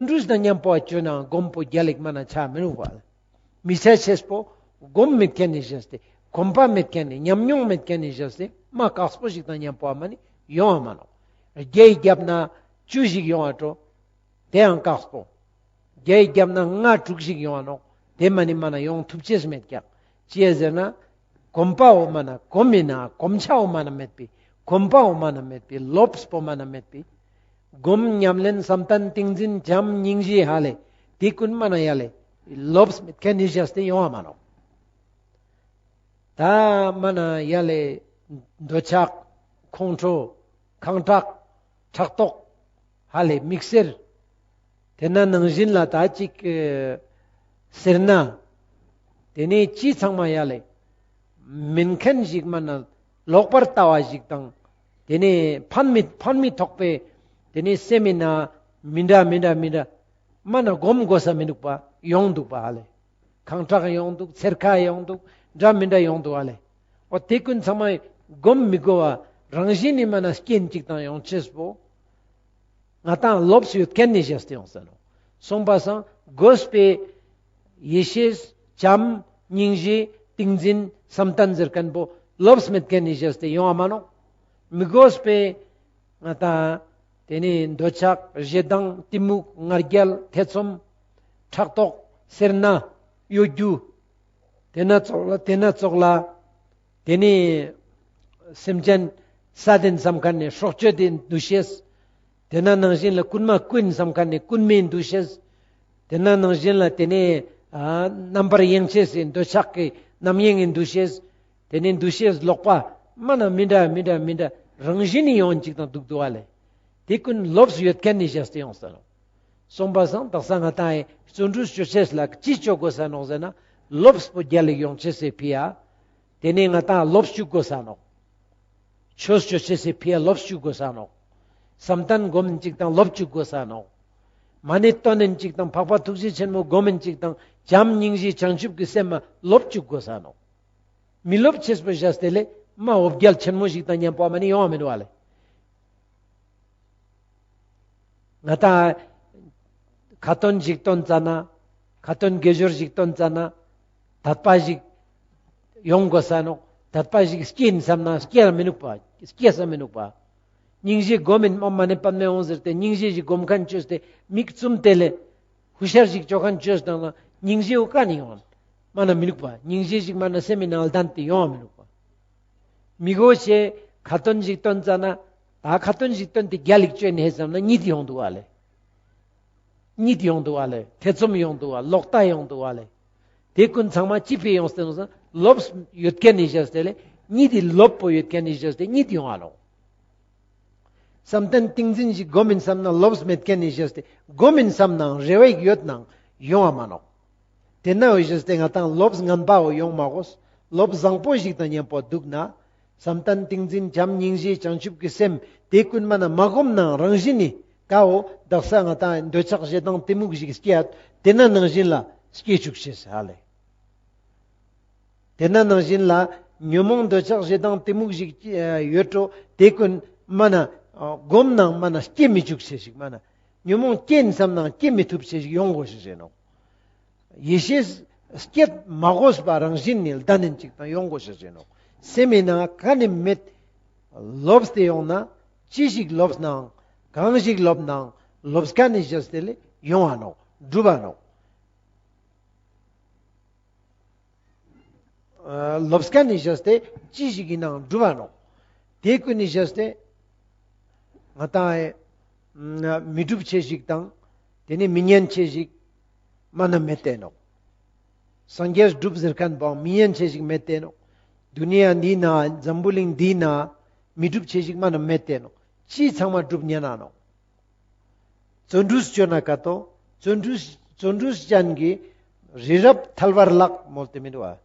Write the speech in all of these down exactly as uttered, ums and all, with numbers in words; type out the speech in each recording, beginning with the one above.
བརྩོན་འགྲུས་དང་མཉམ་པོ་བཅོས་ནའང་སྒོམ་པོ་རྒྱལ་ལ་ཞིག་མ་ན་ཆ་མི་རུག་པ། མི་ཆ་ཅེས་པོ་སྒོམ་མེད་ཁན་ནི་བཞག་སྟེ། གོམས་པ་མེད་ཁན་ནི་ཉམས་མྱོང་མེད་ཁན་ནི་བཞག་སྟེ། མ་དཀགས་པོ་ཞིག་དང་མཉམ་པོ་མ་ནི་ཡོང་བ་མ་ནོག། བརྒྱའི་རྒྱབ་ན་བཅུ་ཞིག་ཡོང་བ་འགྲོ། དེའང་དཀགས་པོ། བརྒྱའི་རྒྱབ་ན་ལྔ་དྲུག་ཞིག་ཡོང་བ་ནོག། དེ་མ་ནི་མ་ན་ཡོང་ཐུབ་ཅེས་མེད་ཀྱག། ཅིའ་ཟེར་ན། གོམས་པའོ་མ་ན་གོམས་མི་ན་གོམས་ཆའོ་མ་ན་མེད་པའི། གོམས་པའོ་མ་ན་མེད་པའི། ལོབས་པོ་མ་ན་མེད་པའི། སྒོམ་ཉམས་ལེན་བསམ་གཏན་ཏིང་འཛིན་བྱམས་སྙིང་རྗེ་ཧ་ལེ། དེ་ཀུན་མ་ན་ཡ་ལེ། ལོབས་མེད་ཁན་ནི་བཞག་སྟེ་ཡོང་བ་མ་ནོག། ད་མ་ན་ཡ་ལེ། འདོད་ཆགས། ཁོང་ཁྲོ། ཁེངས་དྲེགས། ཕྲག་དོག། ཧ་ལེ་མིག་སེར། དེ་ན་ནང་བཞིན་ལ་ད་ཅིག་ཨེ་སེར་སྣ། དེ་ནས་ཅི་ཚང་མ་ཡ་ལེ། མིན་ཁན་ཞིག་མ་ན་ལོག་པར་ལྟ་བ་ཞིག་དང་། དེ་ནས་ཕན་མི་ཕན་མི་ཐོགས་པའི། དེ་ནས་སེམས་མི་ན་མི་འདྲ་མི་འདྲ་མི་འདྲ། མ་ན་སྒོམ་དགོས་ས་མི་འདུག་པ་ཡོང་འདུག་པ་ཧ་ལེ། ཁེངས་དྲེགས་ཡོང་འདུག། འཚེར་ཁ་ཡོང་འདུག། འདྲ་མི་འདྲ་ཡོང་འདུག་ཧ་ལེ། འོ་དེ་ཀུན་ཚང་མ་སྒོམ་མི་དགོས་པ་རང་བཞིན་ནི་མ་ན་རྐྱེན་ཅིག་དང་ཡོང་ཅེས་པོ། ང་དང་ལོབས་ཡོད་ཁན་ནི་བཞག་སྟེ་ཡོང་ས་ནོག། སོང་པ་སང་དགོས་པའི་ཡེ་ཤེས་བྱམས་སྙིང་རྗེ་ཏིང་འཛིན་བསམ་གཏན་ཟེར་ཁན་པོ་ལོབས་མེད་ཁན་ནི་བཞག་སྟེ་ཡོང་བ་མ་ནོག། མི་དགོས་པའི་ང་དང་དེ་ནས་འདོད་ཆགས་ཞེ་སྡང་གཏི་མུག་ང་རྒྱལ་ཐེ་ཚོམ་ཕྲག་དོག་སེར་སྣ་གཡོ་སྒྱུ། དེ་ན་ཙོགས་ལ་དེ་ན་ཙོགས་ལ། དེ་ནས་སེམས་ཅན་ས་དེ་བསམ་ཁན་ནི་སྲོག་གཅོད་དེ་འདུ་ཤེས། དེ་ན་ནང་བཞིན་ལ་རྐུན་མ་རྐུ་ཡིན་བསམ་ཁན་ནི་རྐུན་མའི་འདུ་ཤེས། དེ་ན་ནང་བཞིན་ལ་དེ་ནས་ཨ་རྣམ་པར་གཡེང་ཅེས་སི་འདོད་ཆགས་ཀྱི་རྣམ་གཡེང་གི་འདུ་ཤེས། དེ་ནས་འདུ་ཤེས་ལོག་པ་མ་ན་མི་འདྲ་མི་འདྲ་མི་འདྲ་རང་བཞིན་ནི་ཡོང་ཅིག་དང་འདུག་འདུག་པ་ལེ། དེ་ཀུན་ལོབས་ཡོད་ཁན་ནི་བཞག་སྟེ་ཡོང་ས་ནོག། སོང་པ་སང་དག་ས་ང་དང་ཨེ་བརྩོན་འགྲུས་ཅོ་ཅེས་ལ་ཅི་ཅོ་དགོས་ས་ནོག་ཟེར་ན། ལོབས་པོ་རྒྱལ་ལ་ཡོང་ཅེས་སི་ཕི་ཡ། དེ་ནས་ང་དང་ལོབས་ཅུག་དགོས་ས་ནོག། ཆོས་ཅོ་ཅེས་སི་ཕི་ཡ་ལོབས་ཅུག་དགོས་ས་ནོག། བསམ་གཏན་སྒོམ་ཅིག་དང་ལོབས་ཅུག་དགོས་ས་ནོག། མ་ཎི་འདོན་ཅིག་དང་འཕགས་པ་ཐུགས་རྗེ་ཆེན་པོ་སྒོམ་ཅིག་དང་བྱམས་སྙིང་རྗེ་བྱང་ཆུབ་ཀྱི་སེམས་མ་ལོབས་ཅུག་དགོས་ས་ནོག། མི་ལོབས་ཅེས་པོ་བཞག་སྟེ་ལེ་མ་འོ་བརྒྱལ་ཆེན་མོ་ཞིག་དང་མཉམ་པོ་མ་ནི་ཡོང་བ་མི་འདུག་པ་ལེ། ང་དང་ཁ་ཏོན་ཞིག་འདོན་ཙ་ན། ཁ་ཏོན་དགེ་སྦྱོར་ཞིག་འདོན་ཙ་ན། དད་པ་ཞིག་ཡོང་དགོས་ས་ནོག། དད་པ་ཞིག་སྐྱེ་ཡིན་བསམ་ན་སྐྱེ་ར་མི་ནུག་པ། སྐྱེ་ས་མི་ནུག་པ། སྙིང་རྗེ་སྒོམ་ཡིན་མ་མ་ནི་པདྨེ་འོང་ཟེར་ཏེ་སྙིང་རྗེ་ཞིག་སྒོམ་ཁན་ཅོས་ཏེ་མིག་བཙུམས་ཏེ་ལེ། ཧུ་ཤར་ཞིག་ཅོ་ཁན་ཅོས་ཏེ་ན་སྙིང་རྗེ་བོ་ཀ་ནས་ཡོང་། མ་ན་མི་ནུག་པ། སྙིང་རྗེ་ཞིག་མ་ན་སེམས་མི་ནང་ལྡན་ཏེ་ཡོང་བ་མི་ནུག་པ། མི་གོ་ཤེས་ཁ་ཏོན་ཞིག་འདོན་ཙ་ན། ད་ཁ་ཏོན་ཞིག་འདོན་ཏེ་རྒྱལ་ལ་ཅོ་ཡིན་ཧེ་བསམ་ན་གཉིད་ཡོང་འདུག་པ་ལེ། གཉིད་ཡོང་འདུག་པ་ལེ། ཐེ་ཚོམ་ཡོང་འདུག་པ། ལོག་ལྟ་ཡོང་འདུག་པ་ལེ། དེ་ཀུན་ཚང་མ་ཅི་ཕི་ཡོང་སྟེ་ནོག་ཟེར་ན་ལོབས་ཡོད་ཁན་ནི་བཞག་སྟེ་ལེ། གཉིད་དེ་ལོབས་པོ་ཡོད་ཁན་ནི་བཞག་སྟེ་གཉིད་ཡོང་བ་ནོག། བསམ་གཏན་ཏིང་འཛིན་ཞིག་སྒོམ་ཡིན་བསམ་ན་ལོབས་མེད་ཁན་ནི་བཞག་སྟེ་སྒོམ་ཡིན་བསམ་ནའང་རེ་བ་ཞིག་ཡོད་ནའང་ཡོང་བ་མ་ནོག། དེ་ན་འོ་བཞག་སྟེ་ང་དང་ལོབས་ངན་པ་བོ་ཡོང་མ་དགོས། ལོབས་བཟང་པོ་ཞིག་དང་མཉམ་པོ་འདུག་ན། བསམ་གཏན་ཏིང་འཛིན་བྱམས་སྙིང་རྗེ་བྱང་ཆུབ་ཀྱི་སེམས་དེ་ཀུན་མ་ན་མ་སྒོམ་ནའང་རང་བཞིན་ནི་ཀ་བོ་དག་ས་ང་དང་འདོད་ཆགས་ཞེ་སྡང་གཏི་མུག་ཞིག་སྐྱེ་ཡ། དེ་ན་ནང་བཞིན་ལ་སྐྱེ་ཅུག་ཤེས་ཧ་ལེ། དེ་ན་ནང་བཞིན་ལ་ཉོན་མོངས་འདོད་ཆགས་ཞེ་སྡང་གཏི་མུག་ཞིག་ཡོད་འགྲོ། དེ་ཀུན་མ་ན་སྒོམ་ནའང་མ་ན་སྐྱེ་མི་ཅུག་ཤེས་ཤིག། མ་ན་ཉོན་མོངས་སྐྱེ་ཡིན་བསམ་ནའང་སྐྱེ་མི་ཐུབ་ཤེས་ཤིག་ཡོང་དགོས་ཤེས་ཤིག་ནོག། ཡེ་ཤེས་སྐྱེད་མ་དགོས་པ་རང་བཞིན་ནི་ལྡན་ནིན་ཅིག་དང་ཡོང་དགོས་ཤེས་ཤིག་ནོག། སེམས་མི་ནང་ཀ་ནི་མེད། ལོབས་ཏེ་ཡོང་ན་ཅི་ཞིག་ལོབས་ནའང་གང་ཞིག་ལོབས་ནའང་ལོབས་ཁན་ནི་བཞག་སྟེ་ལེ་ཡོང་བ་ནོག། འགྲུབ་པ་ནོག། ལོབས་ཁན་ནི་བཞག་སྟེ་ཅི་ཞིག་ཡིན་ནའང་འགྲུབ་པ་ནོག། དེ་ཀུན་ནི་བཞག་སྟེ་ང་དང་མི་འགྲུབ་ཅེས་ཞིག་དང་དེ་ནི་མི་ཉན་ཅེས་ཞིག་མ་ན་མེད་དེ་ནོག། སངས་རྒྱས་འགྲུབ་ཟེར་ཁན་བོའང་མི་ཉན་ཅེས་ཞིག་མེད་དེ་ནོག། དུ་ནི་ཡ་འདི་ན་འཛམ་བུ་གླིང་འདི་ན་མི་འགྲུབ་ཅེས་ཞིག་མ་ན་མེད་དེ་ནོག། ཅི་ཚང་མ་འགྲུབ་ཉན་ན་ནོག། བརྩོན་འགྲུས་ཅོ་ན་ཀ་ཏོ། བརྩོན་འགྲུས་བརྩོན་འགྲུས་ཅན་གྱི་རི་རབ་ཐལ་བར་བརླག་མོལ་ཏེ་མི་འདུག་པ།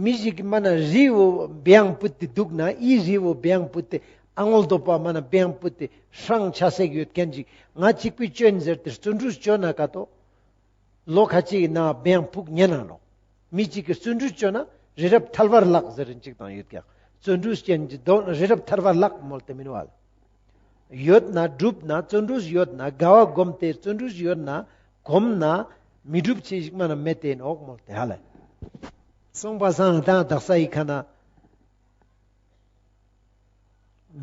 མི་ཞིག་གི་མ་ན་རི་བོ་བེའང་བུད་དེ་འདུག་ན་ཨི་རི་བོ་བེའང་བུད་དེ་ཨ་ངོལ་དོ་པ་མ་ན་བེའང་བུད་དེ་ཧྲང་ཆ་སེག་ཡོད་ཁན་ཞིག་ང་ཅིག་པི་ཅོ་ཡིན་ཟེར་ཏེ་བརྩོན་འགྲུས་ཅོ་ན་ཀ་ཏོ། ལོ་ཁ་ཅིག་གི་ནང་བེའང་ཕུག་ཉན་ན་ནོག། མི་ཅིག་གི་བརྩོན་འགྲུས་ཅོ་ན་རི་རབ་ཐལ་བར་བརླག་ཟེར་རིན་ཅིག་དང་ཡོད་ཀྱག། བརྩོན་འགྲུས་ཅན་གྱི་དོན་རི་རབ་ཐལ་བར་བརླག་མོལ་ཏེ་མི་འདུག་པ། ཡོད་ན་སྒྲུབ་ན་བརྩོན་འགྲུས་ཡོད་ན་དགའ་བ་སྒོམ་སྟེ་བརྩོན་འགྲུས་ཡོད་ན་གོམས་ན་མི་སྒྲུབ་ཅེས་ཞིག་མ་ན་མེད་དེ་ནོག་མོལ་ཏེ་ཧ་ལེ། སོང་པ་སང་ད་དག་ས་ཡི་ཁ་ན།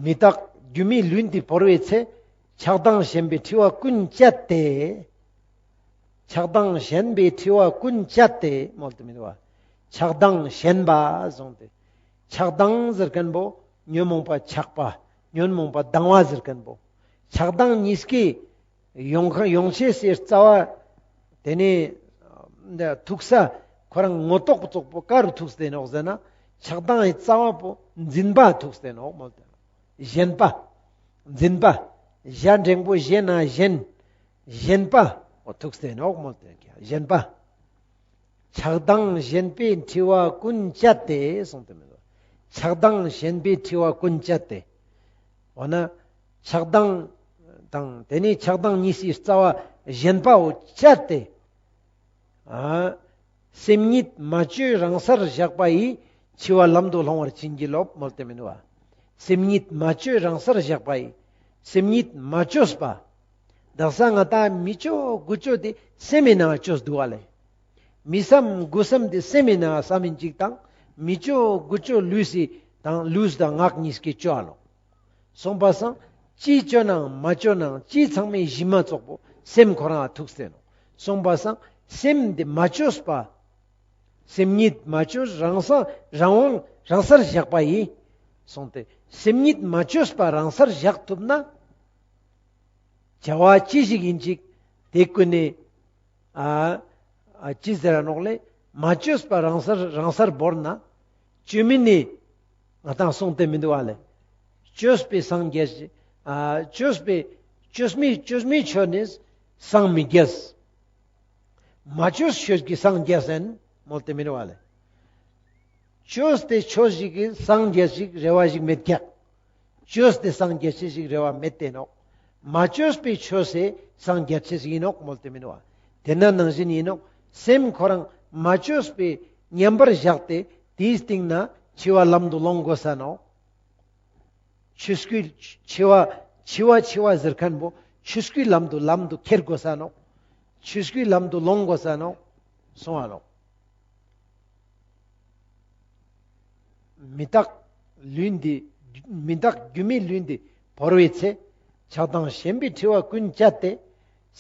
མི་རྟག་སྒྱུ་མའི་ལུས་འདི་བོར་བའི་ཚེ། ཆགས་སྡང་ཞེན་པའི་འཁྲི་བ་ཀུན་བཅད་དེ། ཆགས་སྡང་ཞེན་པའི་འཁྲི་བ་ཀུན་བཅད་དེ་མོལ་ཏེ་མི་འདུག་པ། ཆགས་སྡང་ཞེན་པ་གསུངས་ཏེ། ཆགས་སྡང་ཟེར་མཁན་པོ་ཉོན་མོངས་པ་ཆགས་པ། ཉོན་མོངས་པ་སྡང་བ་ཟེར་མཁན་པོ། ཆགས་སྡང་གཉིས་ཀའི་ཡོང་ཁ་ཡོང་ཆེས་སི་རྩ་བ། དེ་ནས་ཐུག་ས་ཁོ་རང་ངོ་ཐོག་ཙོགས་པོ་ག་རུ་ཐུག་སྟེ་ནོག་ཟེར་ན། ཆགས་སྡང་གི་རྩ་བ་པོ་འཛིན་པ་ཐུག་སྟེ་ནོག་མོལ་ཏེ། ཞེན་པ། འཛིན་པ། ཞ་འགྲེང་བུ་ཞེ་ན་ཞེན། ཞེན་པ་པོ་ཐུག་སྟེ་ནོག་མོལ་ཏེ། ཞེན་པ། ཆགས་སྡང་ཞེན་པའི་འཁྲི་བ་ཀུན་བཅད་དེ་གསུངས་ཏེ་མི་འདུག། ཆགས་སྡང་ཞེན་པའི་འཁྲི་བ་ཀུན་བཅད་དེ། འོ་ན། ཆགས་སྡང་དང་དེ་ནས་ཆགས་སྡང་གཉིས་སི་རྩ་བ་ཞེན་པའོ་བཅད་དེ། ཨ། སེམས་ཉིད་མ་བཅོས་རང་སར་བཞག་པ་ཡིས། འཆི་བ་ལམ་དུ་སློང་བར་བྱིན་གྱིས་རློབས་མོལ་ཏེ་མི་འདུག་པ། སེམས་ཉིད་མ་བཅོས་རང་སར་བཞག་པ་ཡིས། སེམས་ཉིད་མ་བཅོས་པ། དག་ས་ང་ཏང་མི་བཅོ་དགུ་བཅོ་དེ་སེམས་མི་ནང་བཅོས་འདུག་པ་ལེ། མི་བསམ་དགུ་བསམ་དེ་སེམས་མི་ནང་བསམ་མིན་ཅིག་དང་མི་བཅོ་དགུ་བཅོ་ལུས་སི་དང་ལུས་དང་ངག་གཉིས་ཀྱི་བཅོ་ཨ་ལོ། སོང་པ་སང་ཅི་བཅོ་ནའང་མ་བཅོ་ནའང་ཅི་ཚང་མའི་གཞི་མ་ཙོགས་པོ་སེམས་ཁོ་རང་ཐུག་སྟེ་ནོག། སོང་པ་སང་སེམས་དེ་མ་བཅོས་པ། སེམས་ཉིད་མ་བཅོས་རང་སར་རང་དབང་རང་སར་བཞག་པ་ཡིས། སོང་སྟེ་སེམས་ཉིད་མ་བཅོས་པ་རང་སར་བཞག་ཐུབ་ན། བྱ་བ་ཅི་ཞིག་ཡིན་ཅིག་དེ་ཀུན་ནས་ཨ་ཨ་ཅི་ཟེར་ར་ནོག་ལེ། མ་བཅོས་པ་རང་སར་རང་སར་བོར་ན། བཅོས་མིན་ནི་ང་ཏང་སོང་སྟེ་མི་འདུག་པ་ལེ། བཅོས་པའི་སངས་རྒྱས་ཤིག། ཨ་བཅོས་པའི་བཅོས་མི་བཅོས་མི་ཆོས་ནི་སངས་མི་རྒྱས། མ་བཅོས་ཆོས་ཀྱི་སངས་རྒྱས་ཟེར་མོལ་ཏེ་མི་འདུག་པ་ལེ། བཅོས་ཏེ་ཆོས་ཤིག་གི་སངས་རྒྱས་ཤིག་རེ་བ་ཞིག་མེད་ཀྱག། བཅོས་ཏེ་སངས་རྒྱས་ཤིག་རེ་བ་མེད་དེ་ནོག། མ་བཅོས་པའི་ཆོས་སི་སངས་རྒྱས་ཤིག་ཡིན་ནོག་མོལ་ཏེ་མི་འདུག་པ། དེ་ན་ནང་བཞིན་ཡིན་ནོག། སེམས་ཁོ་རང་མ་བཅོས་པའི་མཉམ་པར་བཞག་སྟེ་དེའི་སྟེང་ན་འཆི་བ་ལམ་དུ་སློང་དགོས་ས་ནོག། ཆོས་སྐུའི་འཆི་བ་འཆི་བ་འཆི་བ་ཟེར་མཁན་པོ་ཆོས་སྐུའི་ལམ་དུ་ལམ་དུ་ཁྱེར་དགོས་ས་ནོག། ཆོས་སྐུའི་ལམ་དུ་སློང་དགོས་ས་ནོག། སོང་བ་ནོག། མི་རྟག་ལུས་འདི། མི་རྟག་སྒྱུ་མའི་ལུས་འདི་བོར་བའི་ཚེ། ཆགས་སྡང་ཞེན་པའི་འཁྲི་བ་ཀུན་བཅད་དེ།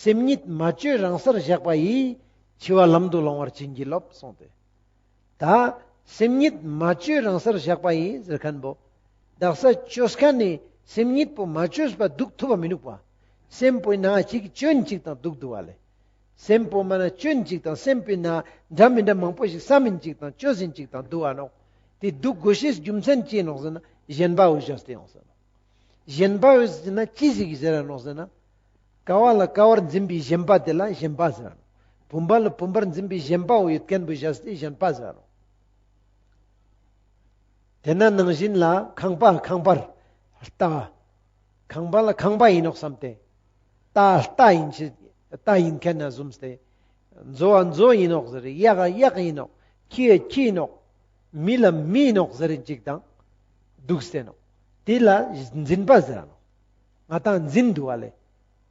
སེམས་ཉིད་མ་བཅོས་རང་སར་བཞག་པ་ཡིས། འཆི་བ་ལམ་དུ་སློང་བར་བྱིན་གྱིས་རློབས་གསུངས་ཏེ། ད་སེམས་ཉིད་མ་བཅོས་རང་སར་བཞག་པ་ཡིས་ཟེར་མཁན་པོ། དག་ས་བཅོས་མཁན་ནི་སེམས་ཉིད་པོ་མ་བཅོས་པ་འདུག་ཐུབ་པ་མི་འདུག་པ། སེམས་པོའི་ནང་ཅིག་བཅོས་ཅིག་དང་འདུག་འདུག་པ་ལེ། སེམས་པོ་མ་ན་བཅོས་ཅིག་དང་སེམས་པོའི་ནང་འདྲ་མི་འདྲ་མང་པོ་ཞིག་བསམ་མིན་ཅིག་དང་བཅོས་ཡིན་ཅིག་དང་འདུག་པ་ནོག། དེ་འདུག་དགོས་ཤེས་རྒྱུ་མཚན་ཅི་ནོག་ཟེར་ན་ཞེན་པ་འོ་བཞག་སྟེ་ཡོང་ཟེར་ནོག། ཞེན་པ་འོ་ཟེར་ན་ཅི་ཞིག་ཟེར་ར་ནོག་ཟེར་ན། ཀ་བ་ལ་ཀ་བར་འཛིན་པའི་ཞེན་པ་དེ་ལ་ཞེན་པ་ཟེར་ར་ནོག། བུམ་པ་ལ་བུམ་པར་འཛིན་པའི་ཞེན་པ་འོ་ཡོད་མཁན་པོ་བཞག་སྟེ་ཞེན་པ་ཟེར་ར་ནོག། དེ་ན་ནང་བཞིན་ལ་ཁང་པ་ཁང་པར་ལྟ། ཁང་པ་ལ་ཁང་པ་ཡིན་ནོག་བསམ་སྟེ། རྟ་རྟ་ཡིན་ཅི་རྟ་ཡིན་མཁན་ན་བཟུམ་སྟེ། མཛོ་བ་མཛོ་ཡིན་ནོག་ཟེར། གཡག་གཡག་ཡིན་ནོག། ཁྱི་ཁྱི་ཡིན་ནོག། མི་ལ་མི་ཡིན་ནོག་ཟེར་རིན་ཅིག་དང་འདུག་སྟེ་ནོག། དེ་ལ་འཛིན་པ་ཟེར་ར་ནོག། ང་ཏང་འཛིན་འདུག་པ་ལེ།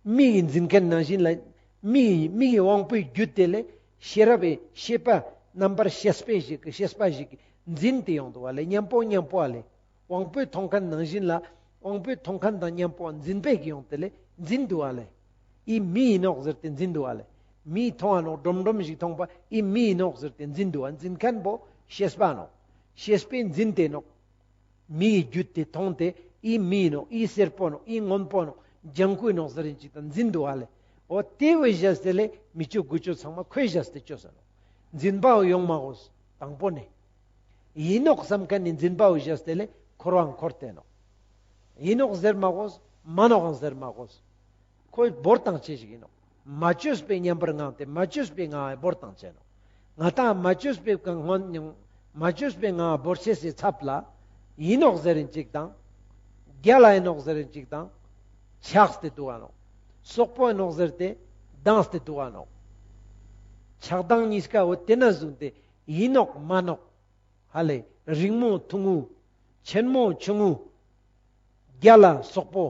མི་ཡི་འཛིན་མཁན་ནང་བཞིན་ལ། མི་ཡི་མི་ཡི་དབང་པོའི་རྒྱུད་དེ་ལས་ཤེས་རབ་པའི་ཤེས་པ་རྣམ་པར་ཤེས་པའི་ཞིག་གི་ཤེས་པ་ཞིག་གི་འཛིན་ཏེ་ཡོང་འདུག་པ་ལེ། མཉམ་པོ་མཉམ་པོ་པ་ལེ། དབང་པོས་མཐོང་མཁན་ནང་བཞིན་ལ། དབང་པོས་མཐོང་མཁན་དང་མཉམ་པོ་འཛིན་པའི་གི་ཡོང་དེ་ལས་འཛིན་འདུག་པ་ལེ། ཨི་མི་ཡིན་ནོག་ཟེར་ཏེ་འཛིན་འདུག་པ་ལེ། མི་མཐོང་བ་ནོག་སྒྲོམ་སྒྲོམ་ཞིག་མཐོང་པ་ཨི་མི་ཡིན་ནོག་ཟེར་ཏེ་འཛིན་འདུག་པ། འཛིན་མཁན་པོ་ཤེས་པ་ནོག། ཤེས་པས་འཛིན་ཏེ་ནོག། མི་ཡི་རྒྱུད་དེ་མཐོང་སྟེ་ཨི་མི་ཡིན་ནོག། ཨི་སེར་པོ་ནོག། ཨི་སྔོན་པོ་ནོག། ལྗང་ཁུ་ནོག་ཟེར་རིན་ཅིག་དང་འཛིན་འདུག་པ་ལེ། འོ་དེ་བོ་བཞག་སྟེ་ལས་མི་བཅོ་དགུ་བཅོ་ཚང་མ་ཁོས་བཞག་སྟེ་བཅོས་ས་ནོག། འཛིན་པའོ་ཡོང་མ་དགོས། དང་པོ་ནས། ཡིན་ནོག་བསམ་མཁན་ནི་འཛིན་པའོ་བཞག་སྟེ་ལས་འཁོར་བའང་འཁོར་ཏེ་ནོག། ཡིན་ནོག་ཟེར་མ་དགོས། མ་ནོག་ཟེར་མ་དགོས། ཁོ་བོར་བཏང་ཅེས་ཞིག་ཡིན་ནོག། མ་བཅོས་པའི་མཉམ་པར་ངང་སྟེ་མ་བཅོས་པའི་ངང་བོར་བཏང་ཅེས་ནོག། ང་ཏང་མ་བཅོས་པའི་སྔོན་མ་བཅོས་པའི་ངང་བོར་ཅེས་སི་ཚབ་ལ། ཡིན་ནོག་ཟེར་རིན་ཅིག་དང་། རྒྱལ་ལ་ཡིན་ནོག་ཟེར་རིན་ཅིག་དང་། ཆགས་ཏེ་འདུག་པ་ནོག། སོག་པོ་ཡིན་ནོག་ཟེར་ཏེ་སྡང་སྟེ་འདུག་པ་ནོག། ཆགས་སྡང་གཉིས་ཀ་འོ་དེ་ན་བཟུང་སྟེ་ཡིན་ནོག་མ་ནོག། ཧ་ལེ། རིང་མོ་ཐུང་ངུ། ཆེན་མོ་ཆུང་ངུ། རྒྱལ་ལ་སོག་པོ།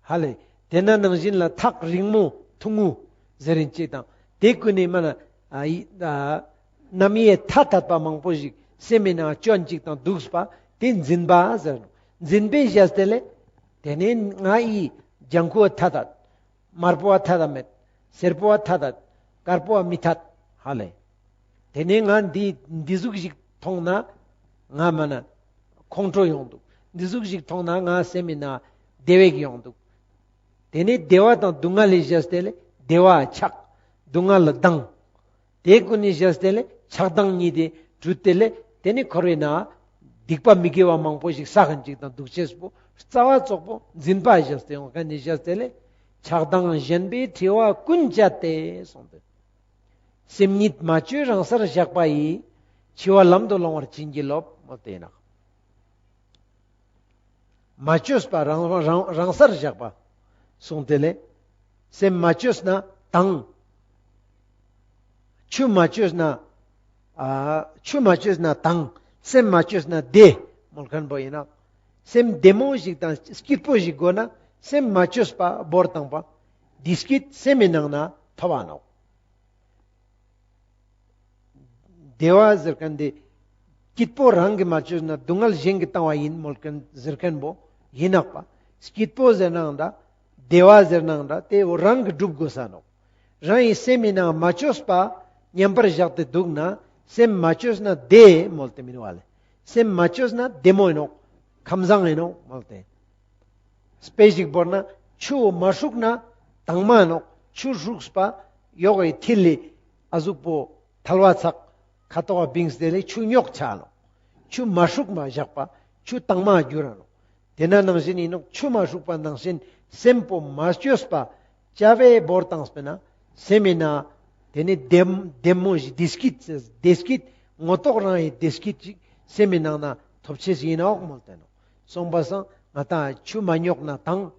ཧ་ལེ། དེ་ན་ནང་བཞིན་ལ་ཐག་རིང་མོ་ཐུང་ངུ་ཟེར་རིན་ཅིག་དང་། དེ་ཀུན་ནི་མ་ན་ཨ་ཡི་ཨ་རྣམ་དབྱེ་ཐ་དད་པ་མང་པོ་ཞིག་སེམས་མི་ནང་སྐྱོན་ཅིག་དང་འདུག་པ་དེ་འཛིན་པ་ཟེར་ནོག། འཛིན་པའི་ཞེས་དེ་ལས། དེ་ནས་ང་ཡི་ལྗང་ཁུ་བ་ཐ་དད། དམར་པོ་བ་ཐ་དད་མེད། སེར་པོ་བ་ཐ་དད། དཀར་པོ་བ་མི་ཐད། ཧ་ལེ། དེ་ནས་ང་འདི་འདི་ཟུག་ཞིག་མཐོང་ན་ང་མ་ན་ཁོང་ཁྲོ་ཡོང་འདུག། འདི་ཟུག་ཞིག་མཐོང་ན་ང་སེམས་མི་ནང་བདེ་བ་ཡོང་འདུག། དེ་ནས་བདེ་བ་དང་སྡུག་བསྔལ་ལས་བཞག་སྟེ་ལས་བདེ་བ་ཆགས། སྡུག་བསྔལ་ལ་སྡང་། དེ་ཀུན་ནས་བཞག་སྟེ་ལས་ཆགས་སྡང་གཉིས་དེ་གྲུབ་སྟེ་ལས་དེ་ནས་འཁོར་བའི་ནང་སྡིག་པ་མི་དགེ་བ་མང་པོ་ཞིག་བསགས་མཁན་ཅིག་དང་འདུག་ཅེས་པོ་རྩ་བ་ཙོགས་པོ་འཛིན་པ་བཞག་སྟེ་ཡོང་མཁན་ནས་བཞག་སྟེ་ལས་ཆགས་སྡང་ཞེན་པའི་འཁྲི་བ་ཀུན་བཅད་དེ་གསུངས་ཏེ། སེམས་ཉིད་མ་བཅོས་རང་སར་བཞག་པ་ཡིས། འཆི་བ་ལམ་དུ་སློང་བར་བྱིན་གྱིས་རློབས། མོལ་ཏེ་ཡིན་ནོག། མ་བཅོས་པ་རང་རང་རང་སར་བཞག་པ་གསུངས་ཏེ་ལས། སེམས་མ་བཅོས་ན་དང་། ཆུ་མ་བཅོས་ན་ཨ་ཆུ་མ་བཅོས་ན་དང་། སེམས་མ་བཅོས་ན་བདེ་མོལ་མཁན་པོ་ཡིན་ནོག། སེམས་བདེ་མོ་ཞིག་དང་སྐྱིད་པོ་ཞིག་དགོས་ན་སེམས་མ་བཅོས་པ་བོར་བཏང་པ། བདེ་སྐྱིད་སེམས་མི་ནང་ན་ཐོབ་པ་ནོག། བདེ་བ་ཟེར་མཁན་དེ་སྐྱིད་པོ་རང་གིས་མ་བཅོས་ན་སྡུག་བསྔལ་གཞན་གྱིས་བཏང་བ་ཡིན་མོལ་མཁན་ཟེར་མཁན་པོ་ཡིན་ནོག་པ། སྐྱིད་པོ་ཟེར་ནའང་འདྲ། བདེ་བ་ཟེར་ནའང་འདྲ། དེ་བོ་རང་གིས་སྒྲུབ་དགོས་ས་ནོག། རང་གི་སེམས་མི་ནང་མ་བཅོས་པ་མཉམ་པར་བཞག་སྟེ་འདུག་ན་སེམས་མ་བཅོས་ན་བདེ་མོལ་ཏེ་མི་འདུག་པ་ལེ། སེམས་མ་བཅོས་ན་བདེ་མོ་ཡིན་ནོག། ཁམས་བཟང་ཡིན་ནོག་མོལ་ཏེ། དཔེ་ཞིག་བོར་ན་ཆུ་མ་ཧྲུག་ན་དྭངས་མ་ནོག། ཆུ་ཧྲུགས་པ་ཡོག་གི་ཐིལ་ལི་ཨ་ཟུག་པོ་ཐལ་བ་ཚག་ཁ་ཏོག་བིངས་ཏེ་ལས་ཆུ་རྙོག་ཆ་ནོག། ཆུ་མ་ཧྲུག་མ་བཞག་པ་ཆུ་དྭངས་མ་འགྱུར་ར་ནོག། དེ་ན་ནང་བཞིན་ཡིན་ནོག། ཆུ་མ་ཧྲུག་པ་ནང་བཞིན་སེམས་པོ་མ་བཅོས་པ་བཅའ་བའི་བོར་བཏང་སྤེ་ན་སེམས་མི་ནང་དེ་ནི་བདེ་བདེ་མོ་ཞིག་བདེ་སྐྱིད་བདེ་སྐྱིད་ངོ་ཐོག་རང་ཡི་བདེ་སྐྱིད་ཅིག་སེམས་མི་ནང་ན་ཐོབ་ཅེས་ཡིན་ནོག་མོལ་ཏེ་ནོག། སོང་པ་སང་ང་དང་ཆུ་མ་རྙོག་ན་དྭངས།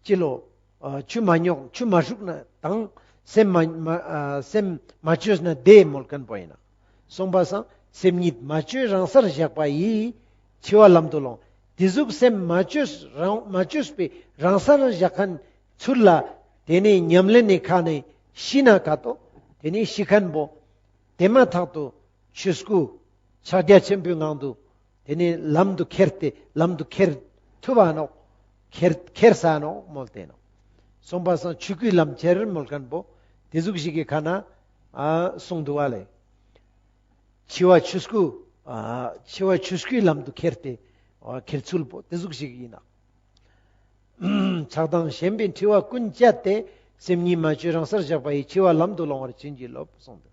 ཅི་ལོ། ཨ་ཆུ་མ་རྙོག་ཆུ་མ་ཧྲུག་ན་དྭངས། སེམས་མ་མ་ཨ་སེམས་མ་བཅོས་ན་བདེ་མོལ་མཁན་པོ་ཡིན་ནོག། སོང་པ་སང་སེམས་ཉིད་མ་བཅོས་རང་སར་བཞག་པ་ཡིས། འཆི་བ་ལམ་དུ་སློང་། དེ་ཟུག་སེམས་མ་བཅོས་རང་མ་བཅོས་པའི་རང་སར་བཞག་མཁན་ཚུར་ལ་དེ་ནས་ཉམས་ལེན་ནི་ཁ་ནས་ཤི་ན་ག་ཏོ། དེ་ནས་ཤི་མཁན་པོ་དེ་མ་ཐག་ཏུ་ཆོས་སྐུ་ཕྱག་རྒྱ་ཆེན་པོའི་ངང་དུ་དེ་ནས་ལམ་དུ་ཁྱེར་ཏེ་ལམ་དུ་ཁྱེར་ཐུབ་པ་ནོག། ཁྱེར་ཁྱེར་ས་ནོག་མོལ་ཏེ་ནོག། སོང་པ་སང་ཆོས་སྐུའི་ལམ་ཁྱེར་མོལ་མཁན་པོ་དེ་ཟུག་ཞིག་གི་ཁ་ན་ཨ་གསུངས་འདུག་པ་ལེ། འཆི་བ་ཆོས་སྐུ་ཨ་འཆི་བ་ཆོས་སྐུའི་ལམ་དུ་ཁྱེར་ཏེ་ཨ་ཁྱེར་ཚུལ་པོ་དེ་ཟུག་ཞིག་ཡིན་ནོག། ཆགས་སྡང་ཞེན་པའི་འཁྲི་བ་ཀུན་བཅད་དེ། སེམས་ཉིད་མ་བཅོས་རང་སར་བཞག་པ་ཡིས། འཆི་བ་ལམ་དུ་སློང་བར་བྱིན་གྱིས་རློབས་གསུངས་ཏེ།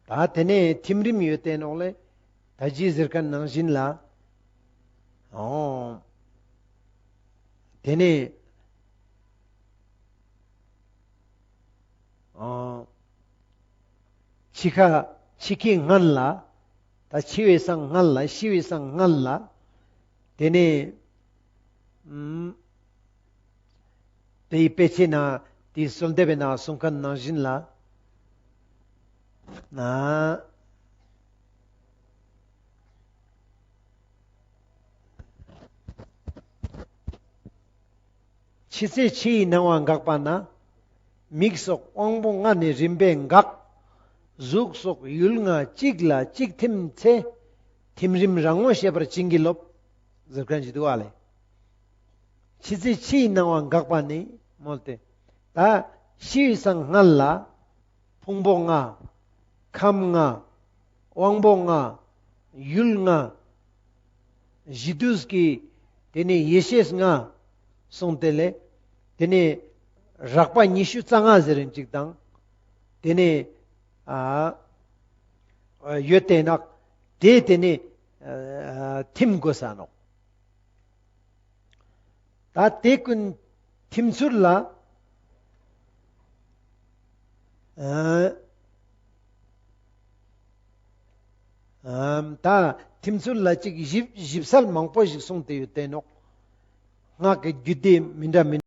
ད་དེ་ནས་ཐིམ་རིམ་ཡོད་དེ་ནོག་ལེ། ད་ཅི་ཟེར་མཁན་ནང་བཞིན་ལ། ཨོ། དེ་ནས། ཨོ། འཆི་ཁ་འཆི་ཁའི་སྔན་ལ། ད་འཆི་བའི་སང་སྔན་ལ་ཤི་བའི་སང་སྔན་ལ། དེ་ནས། ཨུམ། དེའི་དཔེ་ཆའི་ནང་དེའི་གསོལ་འདེབས་པའི་ནང་གསུང་མཁན་ནང་བཞིན་ལ། ན། འཆི་ཚེ་འཆི་ཡི་སྣང་བ་འགགས་པ་ན། མིག་སོགས་དབང་པོ་ལྔ་ནི་རིམ་པས་འགག། གཟུགས་སོགས་ཡུལ་ལྔ་གཅིག་ལ་གཅིག་ཐིམ་ཚེ། ཐིམ་རིམ་རང་ངོ་ཤེས་པར་བྱིན་གྱིས་རློབས། ཟེར་མཁན་ཞིག་འདུག་པ་ལེ། འཆི་ཚེ་འཆི་ཡི་སྣང་བ་འགགས་པ་ནི་མོལ་ཏེ། ད་ཤི་བའི་སང་སྔན་ལ་ཕུང་པོ་ལྔ། ཁམས་ལྔ། དབང་པོ་ལྔ། ཡུལ་ལྔ། གཞི་དུས་ཀྱི་དེ་ནས་ཡེ་ཤེས་ལྔ་གསུངས་ཏེ་ལེ། དེ་ནས་རགས་པ་ཉི་ཤུ་རྩ་ལྔ་ཟེར་རིན་ཅིག་དང་། དེ་ནས་ཨ་ཡོད་དེ་ནོག། དེ་དེ་ནི་ཨ་ཐིམ་དགོས་ས་ནོག། ད་དེ་ཀུན་ཐིམ་ཚུལ་ལ་ཨ་ཨམ་ད་ཐིམ་ཚུལ་ལ་ཅིག་ཞིབ་ཞིབ་གསལ་མང་པོ་ཞིག་གསུངས་ཏེ་ཡོད་དེ་ནོག། སྔགས་ཀྱི་རྒྱུད་སྡེ་མི་འདྲ་མི་